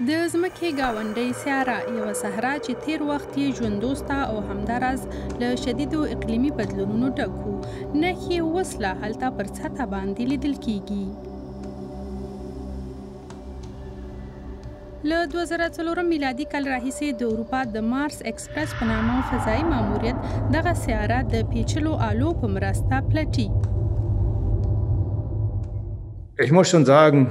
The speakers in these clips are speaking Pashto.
د ځمکې ګاونډۍ سیاره، یوه صحرا چې تېر وخت یې ژونددوسته او همداراز له شدیدو اقلیمي بدلونونو ډک و، نښې یې اوس لا هلته پر سطحه باندې لیدل کېږي. له 2004 میلادي کال راهیسې د اروپا د مارس اکسپرس په نامه فضايي ماموریت دغه سیاره د پیچلو آلو په مرسته پلټي. Ich muss schon sagen،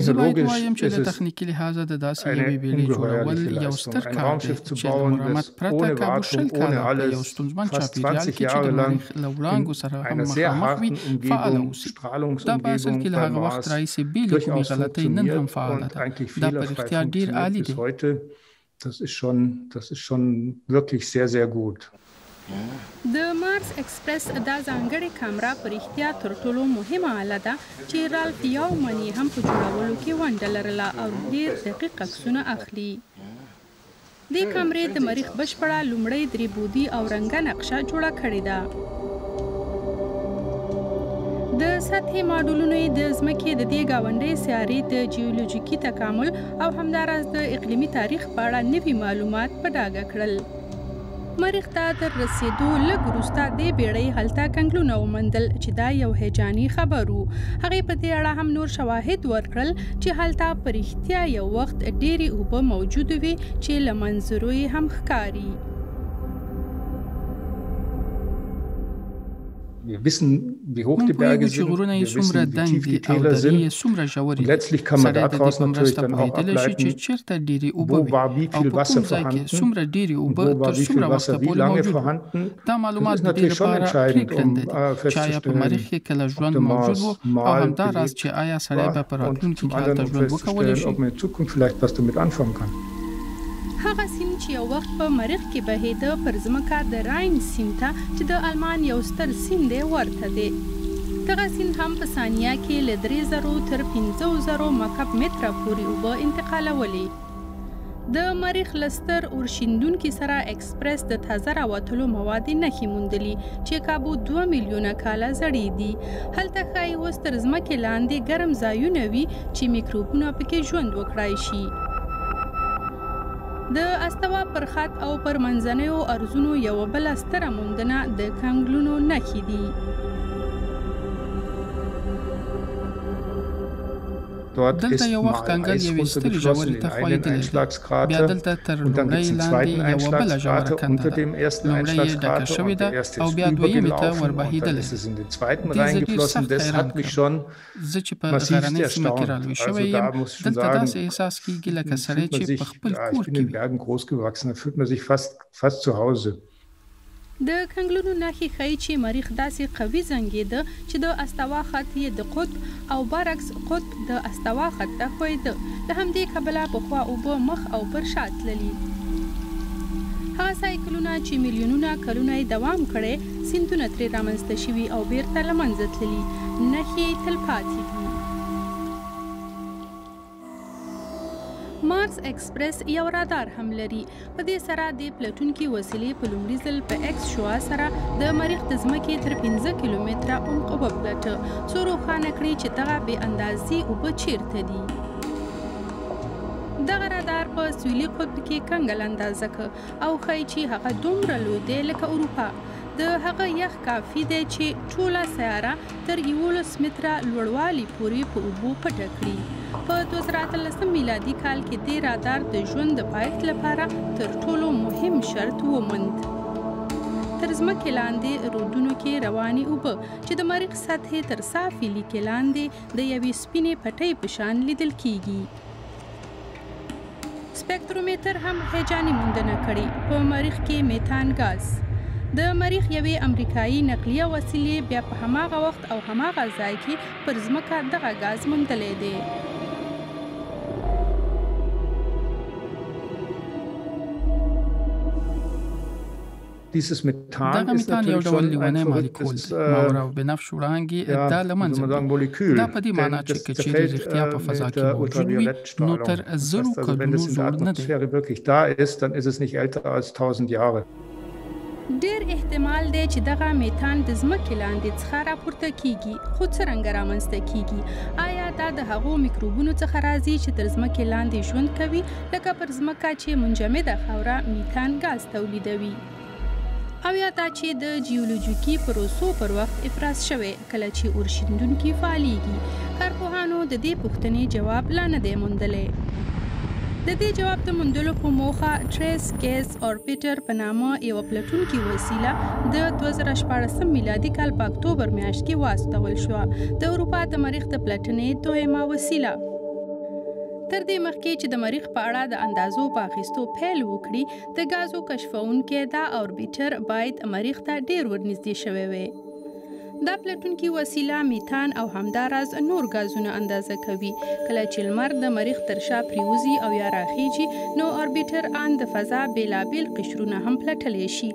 زه باید ووایم چې له تخنیکي لحاظه د داسې یوې بیړۍ جوړول یو ستر کار دی چې له مرمت پرته کابو 20 کاله په یو ستونزمن چاپیریال کې چې د مریخ له وړانګو سره هم مخامخ وي فعاله اوسي. دا په اصل کې له هغه وخت راهیسې بې له کومې غلطۍ نن هم فعاله ده. دا په رښتیا ډیر عالي دی. Das ist schon, das ist schon wirklich sehr, sehr gut. د مارس اکسپرس دا ځانګړې کامره په رښتیا تر ټولو مهمه آله ده چې رالف یاومن یې هم په جوړولو کې ونډه لرله او ډېر دقیق عکسونه اخلي. دې کامرې د مریخ بشپړه لومړۍ درې بعدي او رنګه نقشه جوړه کړې ده. د سطحې ماډلونو یې د ځمکې د دې ګاونډۍ سیارې د جیولوژیکي تکامل او همداراز د اقلیمي تاریخ په اړه نوي معلومات په ډاګه کړل. مریخ ته تر رسېدو لږ وروسته دې بېړۍ هلته کنګلونه وموندل چې دا یو هیجاني خبر و. هغې په دې اړه هم نور شواهد ورکړل چې هلته په رښتیا یو وخت ډېرې اوبه موجودې وې چې له منظرو یې هم ښکاري. موږ پوهېږو چې غرونه یې څومره دنګ دي او درې یې څومره ژورې دي. سړی د دې په مرسته پوهېدلی شي چې چېرته ډېرې اوبه وې او په کوم ځای کې څومره ډېرې اوبه تر څومره وخته پورې موجود وو. دا معلومات د دې لپاره پرېکړنده دي چې ایا په مریخ کې کله ژوند موجود و او همدا راز چې ایا سړی به په راتلونکي کې هلته ژوند وکولی شي. هغه سیند چې یو وخت په مریخ کې بهېده، پر ځمکه د راین سیند ته چې د المان یو ستر سیند دی، ورته دی. دغه سیند هم په ثانیه کې له 3000 تر 5000 مکعب متره پورې اوبه انتقالولې. د مریخ له ستر اورشیندونکي سره اکسپرس د تازه راوتلو موادې نښې موندلي چې کابو 2 میلیونه کاله زړې دي. هلته ښايي اوس تر ځمکې لاندې ګرم ځایونه وي چې میکروبونه پکې ژوند وکړای شي. د استوا پر خط او پر منځنیو ارزونو یوه بله ستره موندنه د کنګلونو نښې دي. دلته یو وخت کنګل یوې سترې ژورې ته ښویېدلی دی. بیا دلته تر لومړۍ لاندې یوه بله ژوره کنده ده. لومړۍ یې ډکه شوې ده او بیا دویمې ته وربهېدلې ده. دې زه ډېر سخت حیران کړم. زه چې په غرنۍ سیمه کې رالوی شوی یم، دلته داسې احساس کېږي لکه سړی چې په خپل کور کې وي. د کنګلونو نښې ښيي چې مریخ داسې قوي زنګېده چې د استوا خط یې د قطب او برعکس قطب د استوا خط ته ښویېده. له همدې کبله پخوا اوبه مخ او پر شا تللې. هغه سایکلونه چې میلیونونه کلونه یې دوام کړی، سیندونه ترې رامنځته شوي او بېرته له منځه تللي، نښې یې تلپاتې دي. مارس اکسپرس یو رادار هم لري. په دې سره دې پلټونکي وسیلې په لومړي ځل په ایکس شعاع سره د مریخ د ځمکې تر 5 کیلومتره عمق وپلټه، څو روښانه کړي چې دغه بې اندازې اوبه چیرته دي. دغه رادار په سویلي قطب کې کنګل اندازه که او ښیي چې هغه دومره لوی دی لکه اروپا. د هغه یخ کافي دی چې ټوله سیاره تر 11 متره لوړوالي پورې په اوبو پټه کړي. په 2018 میلادي کال کې دې رادار د ژوند د پایښت لپاره تر ټولو مهم شرط وموند. تر ځمکې لاندې رودونو کې روانې اوبه چې د مریخ سطحې تر صافې لیکې لاندې د یوې سپینې پټۍ په شان لیدل کیږي. سپکترومتر هم هیجاني موندنه کړې، په مریخ کې میتان ګاز. د مریخ یوې امریکایي نقلیه وسیلې بیا په هماغه وخت او هماغه ځای کې پر ځمکه دغه ګاز موندلی دی. دغه میتان یو ډول لیونی مالیکول دی. ماورا او بنفش وړانګې دا له منځه وړي. دا په دې معنا چې که چیرې رښتیا په فضا کې موجود وي نو تر زرو کلونو زوړ نه دی. ډېر احتمال دی چې دغه میتان د ځمکې لاندې څخه راپورته کیږي، خو څرنګه رامنځته کیږي؟ آیا دا د هغو میکروبونو څخه راځي چې تر ځمکې لاندې ژوند کوي، لکه پر ځمکه چې منجمده خاوره میتان ګاز تولیدوي؟ او یا دا چې د جیولوجیکي پروسو پر وخت افراز شوی، کله چې اورشیندونکي فعالیږي؟ کارپوهانو د دې پوښتنې جواب لا نه دی موندلی. د دې جواب د موندلو په موخه ټریس ګیس اوربیټر په نامه یوه پلټونکې وسیله د 2016 میلادي کال په اکتوبر میاشت کې واستول شوه، د اروپا د مریخ د پلټنې دویمه وسیله. تر دې مخکې چې د مریخ په اړه د اندازو په اخیستو پیل وکړي، د ګازو کشفوونکی دا اوربیټر باید مریخ ته ډیر ورنږدې شوی وي. دا پلټونکي وسیله میتان او همداراز نور ګازونه اندازه کوي. کله چې لمر د مریخ تر شا پریوځي او یا راخیږي، نو اوربیټر آن د فضا بیلابیل قشرونه هم پلټلی شي.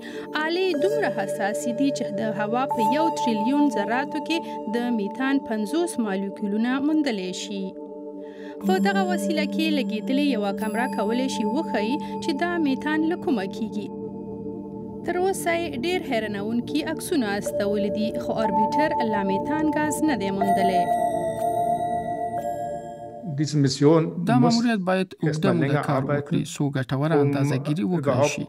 آلې دومره حساسې دي چې د هوا په 1 تریلیون ذراتو کې د میتان 50 مالیکولونه موندلی شي. په دغه وسیله کې لګېدلې یوه کمره کولی شي وښیي چې دا میتان له کومه کیږي. تر اوسه یې ډېر حیرانوونکي عکسونه استولي دي، خو اوربیټر لا میتان ګاز نه دی موندلی. دا ماموریت باید اوږده موده کار وکړي څو ګټوره اندازه ګیري وکړای شي.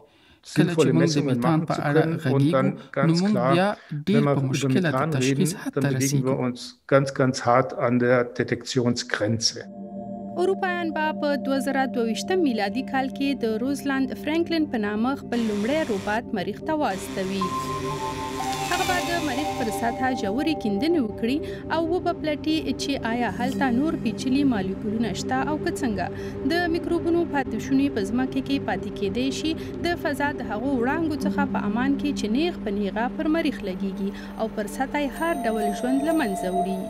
کله چې موږ د میتان په اړه غږیږو، نو موږ بیا ډېر په مشکله د تشخیص حد ته رسیږو. اروپایان به په 2022 میلادي کال کې د روزلاند فرانکلین په نامه خپل لومړی روبات مریخ ته واستوي. هغه به د مریخ پر سطحه ژورې کیندنې وکړي او وبه پلټي چې آیا هلته نور پیچلي مالیکولونه شته او که څنګه د میکروبونو پاتې شوني په ځمکه کې پاتې کیدای شي، د فضا د هغو وړانګو څخه په امان کې چې نیغ په نیغه پر مریخ لګیږي او پر سطح یې هر ډول ژوند له منځه وړي.